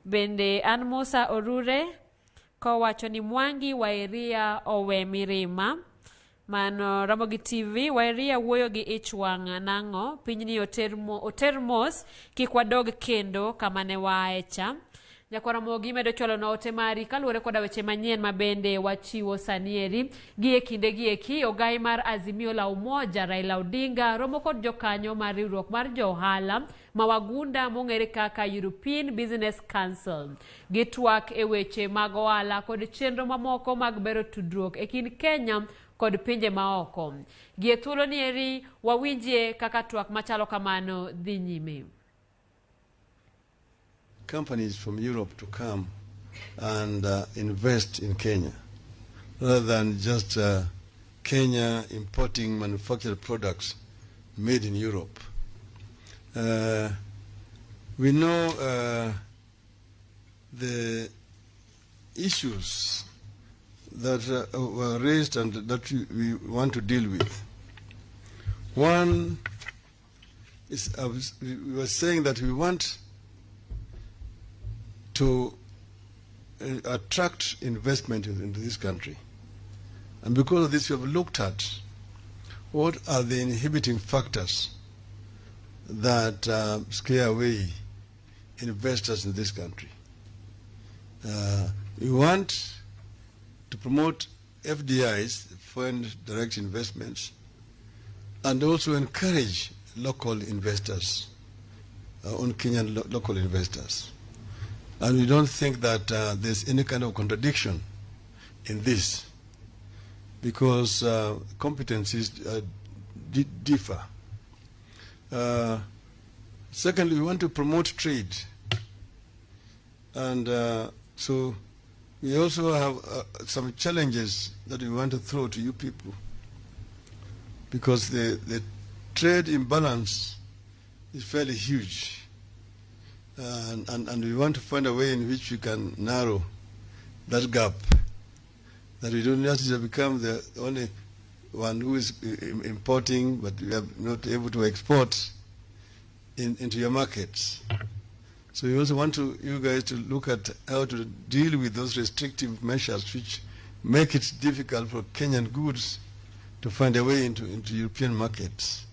Bende an Musa Orure kowacho ni Mwangi Wairia owe mirima. Mano Ramogi TV, Wairia wuoyo gi ich wang' nang'o, pinyni oter mos, kik wadog kendo kama ne waaye cha. Nyakwa Ramogi medo chwalonwa ote mari kaluwore koda weche manyien ma bende wachiwo sani eri. Gi e kinde gi eki, ogai mar Azimio la Umoja Raila Odinga romo kod jokanyo mar riwruok mar jo ohala ma wagunda mong'ere kaka European Business Council. Gitwak e weche mag ohala kod chenro mamoko mag bero tudruok e kind Kenya kod pinje maoko. Gi e thuolo ni eri wawinjie kaka twak machalo kamano dhi nyime. Companies from Europe to come and invest in Kenya, rather than just Kenya importing manufactured products made in Europe. We know the issues that were raised and that we want to deal with. One is, we were saying that we want to attract investment into this country. And because of this, we have looked at what are the inhibiting factors that scare away investors in this country. We want to promote FDIs, foreign direct investments, and also encourage local investors, on Kenyan local investors. And we don't think that there's any kind of contradiction in this, because competencies differ. Secondly, we want to promote trade. And so we also have some challenges that we want to throw to you people, because the trade imbalance is fairly huge. And we want to find a way in which we can narrow that gap, that we don't just become the only one who is importing, but we are not able to export into your markets. So we also want you guys to look at how to deal with those restrictive measures which make it difficult for Kenyan goods to find a way into European markets,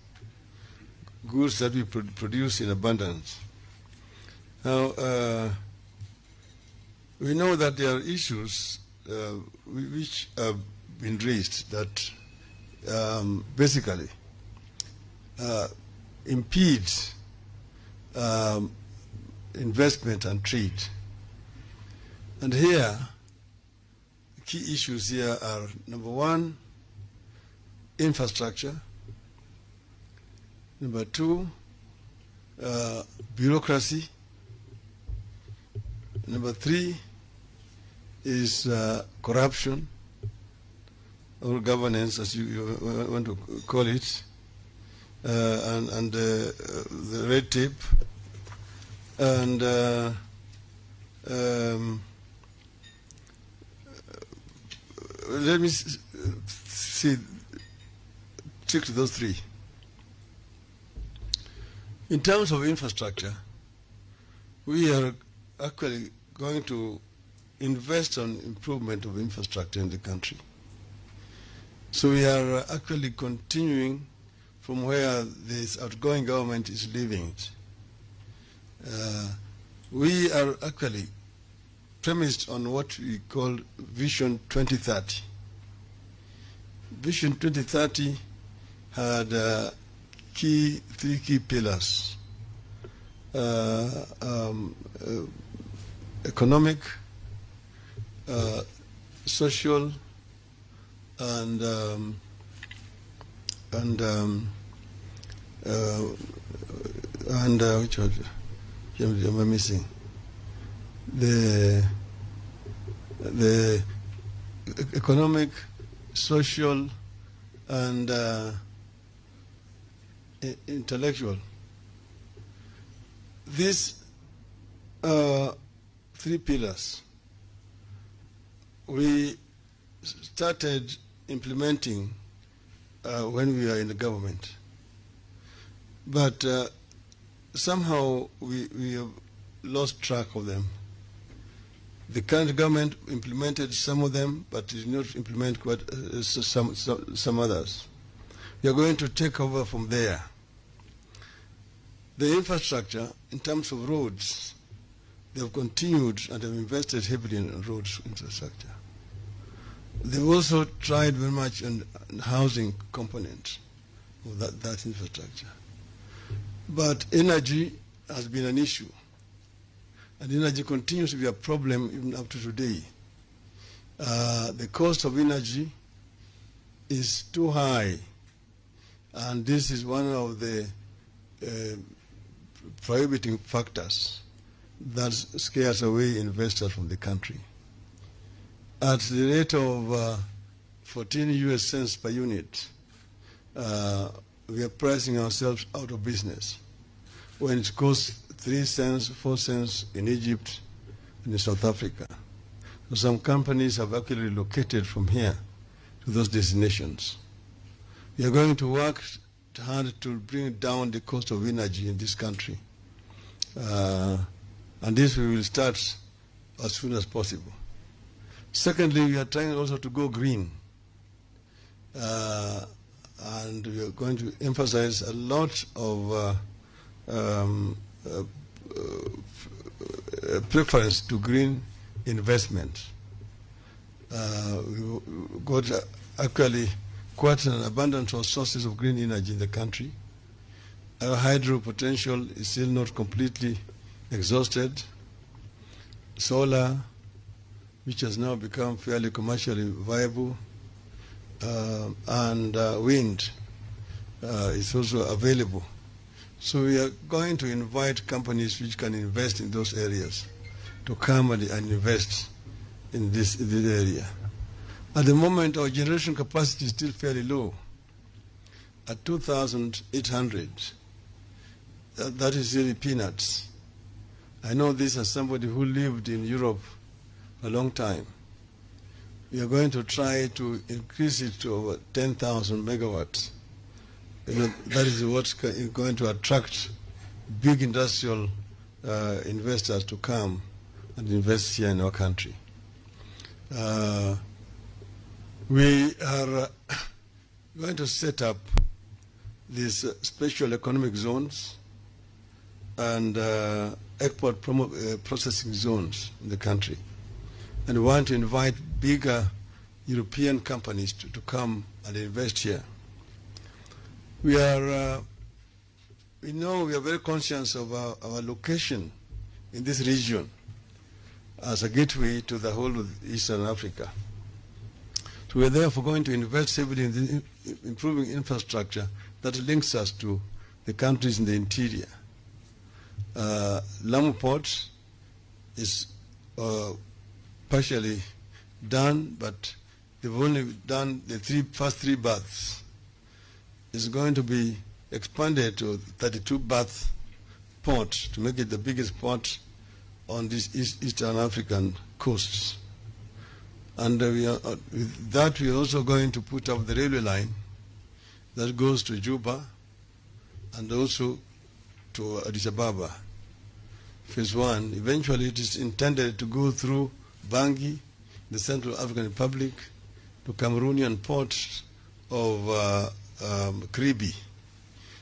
goods that we produce in abundance. Now, we know that there are issues which have been raised that basically impede investment and trade. And here, the key issues here are, number one, infrastructure. Number two, bureaucracy. Number three is corruption or governance, as you want to call it, and the red tape. And let me see, stick to those three. In terms of infrastructure, we are actually going to invest on improvement of infrastructure in the country. So we are actually continuing from where this outgoing government is leaving it. We are actually premised on what we call Vision 2030. Vision 2030 had three key pillars: economic, social, and which was, am I missing? The economic, social, and intellectual. These three pillars we started implementing when we were in the government. But somehow we have lost track of them. The current government implemented some of them, but did not implement quite some others. We are going to take over from there. The infrastructure, in terms of roads, they have continued and have invested heavily in roads infrastructure. They've also tried very much on housing component of that infrastructure. But energy has been an issue. And energy continues to be a problem even up to today. The cost of energy is too high. And this is one of the prohibiting factors that scares away investors from the country. At the rate of 14 US cents per unit, we are pricing ourselves out of business. When it costs 3 cents, 4 cents in Egypt and in South Africa. So some companies have actually relocated from here to those destinations. We are going to work hard to bring down the cost of energy in this country. And this we will start as soon as possible. Secondly, we are trying also to go green. And we are going to emphasize a lot of preference to green investment. We got actually quite an abundance of sources of green energy in the country. Our hydro potential is still not completely exhausted. Solar, which has now become fairly commercially viable, and wind is also available. So we are going to invite companies which can invest in those areas to come and invest in this area. At the moment, our generation capacity is still fairly low, at 2,800. That is really peanuts. I know this as somebody who lived in Europe a long time. We are going to try to increase it to over 10,000 megawatts. You know, that is what's going to attract big industrial investors to come and invest here in our country. We are going to set up these special economic zones and export processing zones in the country. And we want to invite bigger European companies to come and invest here. We are, we know we are very conscious of our location in this region as a gateway to the whole of Eastern Africa. So we are therefore going to invest heavily in improving infrastructure that links us to the countries in the interior. Lamu Port is partially done, but they've only done the first three berths. It's going to be expanded to 32 berth port to make it the biggest port on this Eastern African coasts. And we are, with that, we are also going to put up the railway line that goes to Juba and also to Addis Ababa. Phase one. Eventually, it is intended to go through Bangui, the Central African Republic, to Cameroonian port of Kribi,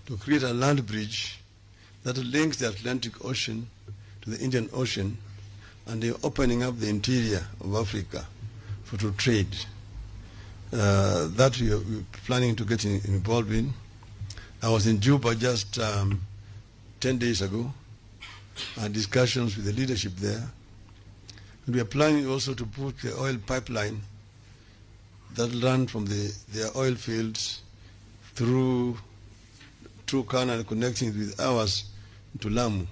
to create a land bridge that links the Atlantic Ocean to the Indian Ocean, and they're opening up the interior of Africa for to trade. That we are planning to get involved in. I was in Juba just 10 days ago, and discussions with the leadership there. And we are planning also to put the oil pipeline that run from their oil fields through Turkana and connecting with ours to Lamu.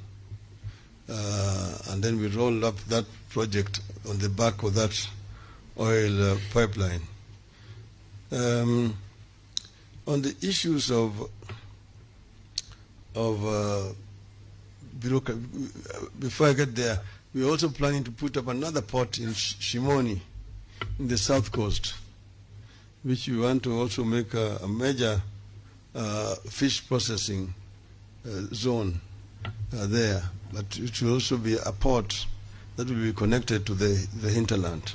And then we roll up that project on the back of that oil pipeline. On the issues of bureaucracy, before I get there, we are also planning to put up another port in Shimoni, in the south coast, which we want to also make a major fish processing zone there, but it will also be a port that will be connected to the hinterland.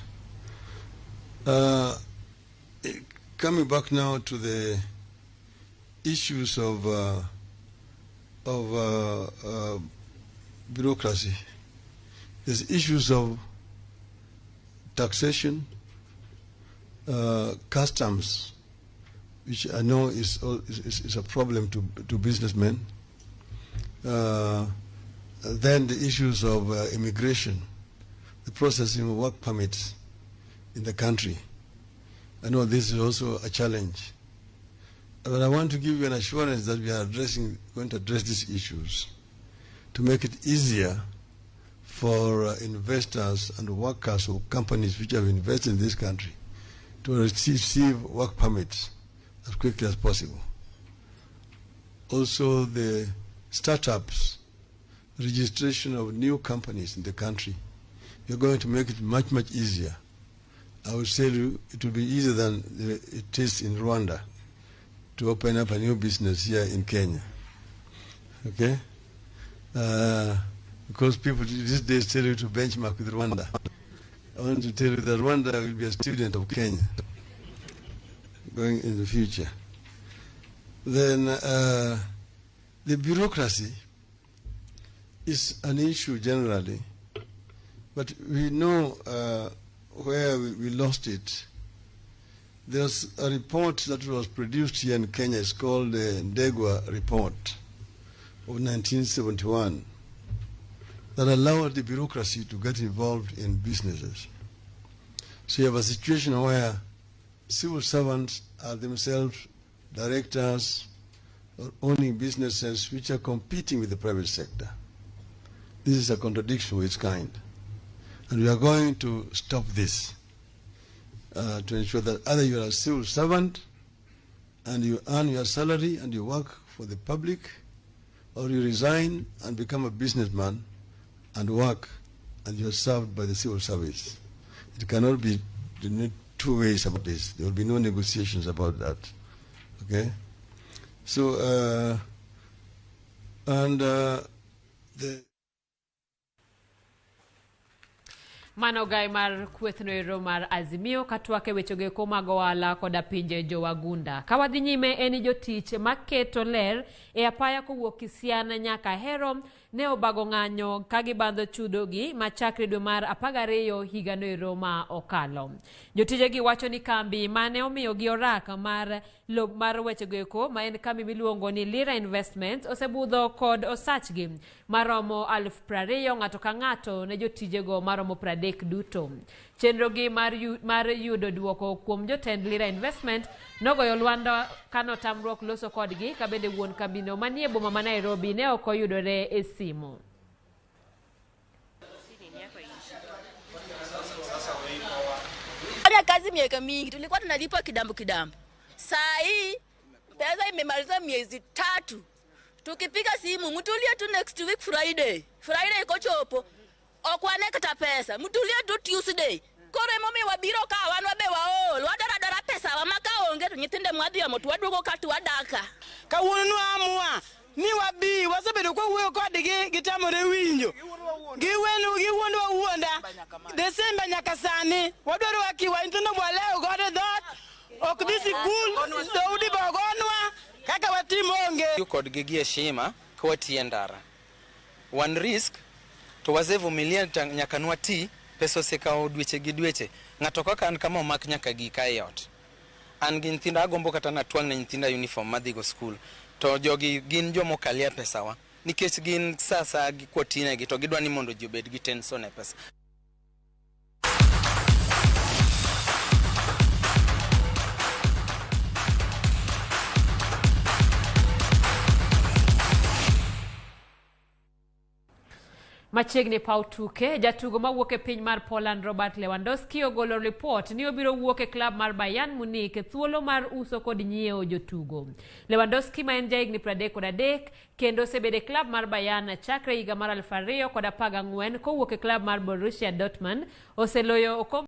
Coming back now to the issues of bureaucracy, there's issues of taxation, customs, which I know is a problem to businessmen. Then the issues of immigration, the processing of work permits in the country. I know this is also a challenge. But I want to give you an assurance that we are going to address these issues to make it easier for investors and workers or companies which have invested in this country to receive work permits as quickly as possible. Also, the startups, registration of new companies in the country, we're going to make it much, much easier. I would say it will be easier than it is in Rwanda to open up a new business here in Kenya. Okay? Because people these days tell you to benchmark with Rwanda. I want to tell you that Rwanda will be a student of Kenya going in the future. Then the bureaucracy is an issue generally, but we know where we lost it. There's a report that was produced here in Kenya. It's called the Ndegwa Report of 1971 that allowed the bureaucracy to get involved in businesses. So you have a situation where civil servants are themselves directors or owning businesses which are competing with the private sector. This is a contradiction of its kind. And we are going to stop this to ensure that either you are a civil servant and you earn your salary and you work for the public, or you resign and become a businessman and work and you are served by the civil service. It cannot be two ways about this. There will be no negotiations about that. Okay? So, the Mano gai mar kwethno ero mar Azimio katwake wechego mag ohala koda pinje jowagunda. Ka wadhi nyime en jotich maketo ler e apaya kowuok Kisiana nyaka Ahero ne obago ng'anyo ka gibandho chudogi machakre dwe mar 12 higano ero ma okalo. Jotijegi wacho ni kambi mane omiyogi orak mar lob mar wechego eko ma en kambi miluongo ni Lira Investment osebudho kod osachgi maromo 20,000 ng'ato ka ng'ato ne jotijego maromo 30 duto. Chenrogi mar yudo duoko kuom jotend Lira Investment nogoyo lwanda kano tamruok loso kodgi ka bende wuon kambino manie boma ma Nairobi ne ok oyudore e simu. Fanya kazi miaka mingi tulikuwa tunalipwa kidambo kidambo. Saa hii pesa imemaliza miezi 3. Tukipiga simu mtulie tu next week Friday. Friday iko chopo. Okwane kata pesa. Mtulie tu Tuesday. Koro emomi wabiro ka wan wabe waol. Wadara dara pesa wa maka onge to nyithinde mwadhi omo to waduogo ka to wadaka. Kawuono amua ni wabi wasebedo kwa wuoyo kodgi gitamore winjo. Giwuondwa wuonda. Desemba nyaka sani wadwaro haki wa nyithindo mwalewo godo dhoot. Ok dhi sikul dhoudi be ogonwa kaka watimo onge. Kodgi gi heshima ka watiyo e ndara. Wan risk to wasevumilia nyaka nwati pesa osekawo dweche gi dweche. Ng'ato kaka an kama omak nyaka gi ka e ot. An gi nyithindo agombo kata natwang' ne nyithinda uniform madhigo skul. To jogi gin jomokalia pesawa nikech gin sasa gikwatinegi to gidwa ni mondo ji obed gi tension e pesa. Machiegni paw tuke, jatugo mawuok e piny mar Poland Robert Lewandowski ogolo ripot ni obiro wuok e klab mar Bayern Munich e thuolo mar uso kod nyiewo jotugo. Lewandowski ma en jahigni 33 kendo osebedo e klab mar Bayern chakre higa mar 2014 kowuok e klab mar Borussia Dortmund oseloyo okombe